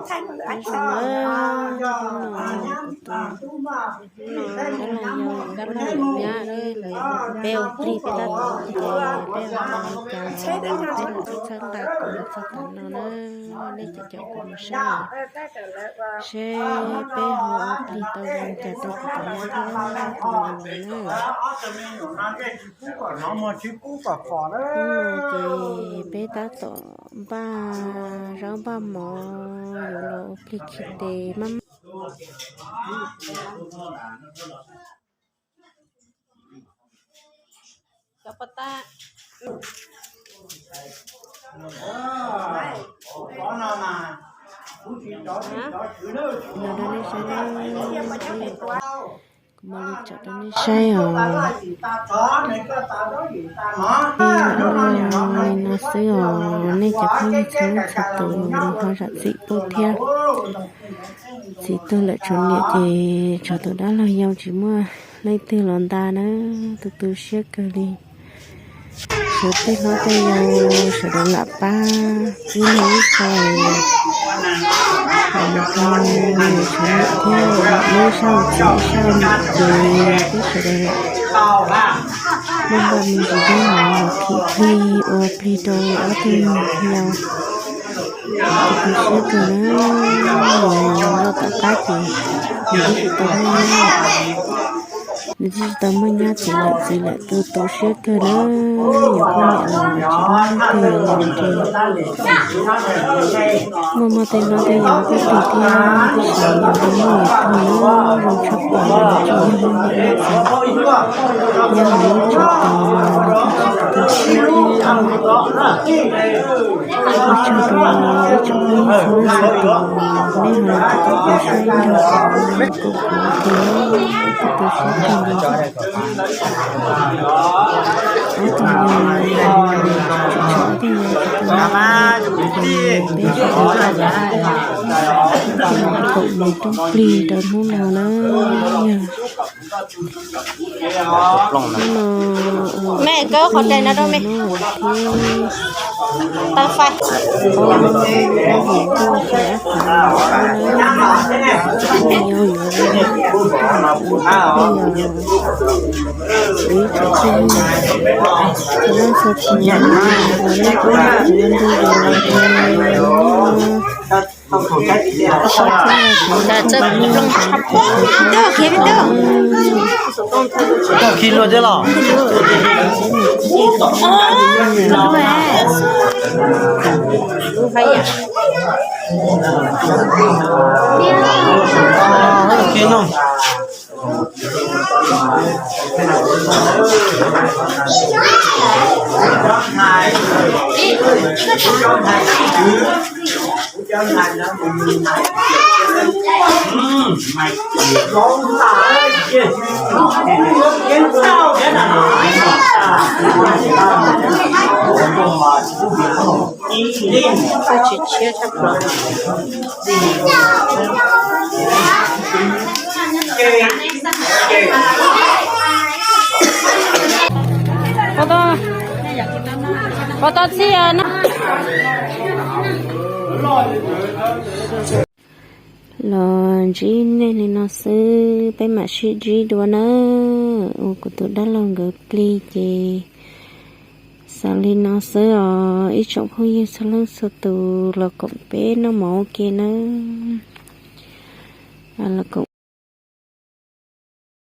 Hnub no kuv tus, hnub no dab laug yau dab laug nyab, peb ua plig peb tab tom ces peb ua li cas peb los txhawb nqa kuv txog tam no na, nej caum caum kuv mus saib seb peb ho ua plig tau zoo li cas rau kuv tus nyab thiab tus me nyuam na. Hnub no ces peb tab tom npaj zaub npaj mov yuav los ua plig khi tes maj maj. Los rau nej saib, kuv mam li tsom rau nej saib os. Li no xwb os, nej cov phooj ywg txhua leej txhua tus ho zam txim pub thiab. Txiv tuag lawm tshuav niam ces tshuav tus dab laug yau tsis muaj leej twg los nta na, tu tu siab kawg li. Suav tej hlob tej yau sawv daws lam pab ib leeg ib qho, lam mus rau tshuav niam thiab, ib sab txiv ib sab niam ces peb sawv daws lam muaj npaj me ntsis zaub mov los khi plig ua plig rau ob tug yau. Tus siab kawg na, nws los tom qab ces nws twb tsis tau muaj nyab, nws twb tsis tau muaj nyab, txiv lawm txiv lawm, tu tu siab kawg na. Yuav poj niam los tsis muaj leej twg yuav los ces muaj muaj tej hlob tej yau tuaj plig thiab, tab sis yog muaj yus tug na, zoo tshaj plaws li, tsis yog muaj niam muaj txiv, yog hais ib tsoom tos los nws thiaj tsis tu tu siab thiab. Ua tsaug rau ib tsoom phooj ywg txhua leej txhua tus, nej ho los tau pab kuv saib nrog kuv, kuv kuv tus, ib tug tu siab kawg li. Ob tug yau, tsis tshua ob tug yau tsis tau, peb sawv daws koom mus rooj plig rau hnub no na, yog hnub no, me kawb qhov rais no rau me, tawb faib, ob yim ntuj xya av tas, yau yuav ua rooj plig os. Kuv ib tsoom phooj ywg txhua leej txhua tus, nej kuj ua ntu zus los rau hnub no. Khi luag thiab los? Khi no. Tsis tshiab tshaj plaws. Pov tau txij no. Los ntsib nej li no xwb, peb mam sib ntsib dua nawb. Ua kuv tus dab laug nkawd plig ces xaus li no xwb os. Ib tsoom phooj ywg txhua leej txhua tus los koom peb noj mov ua ke nawb. Los koom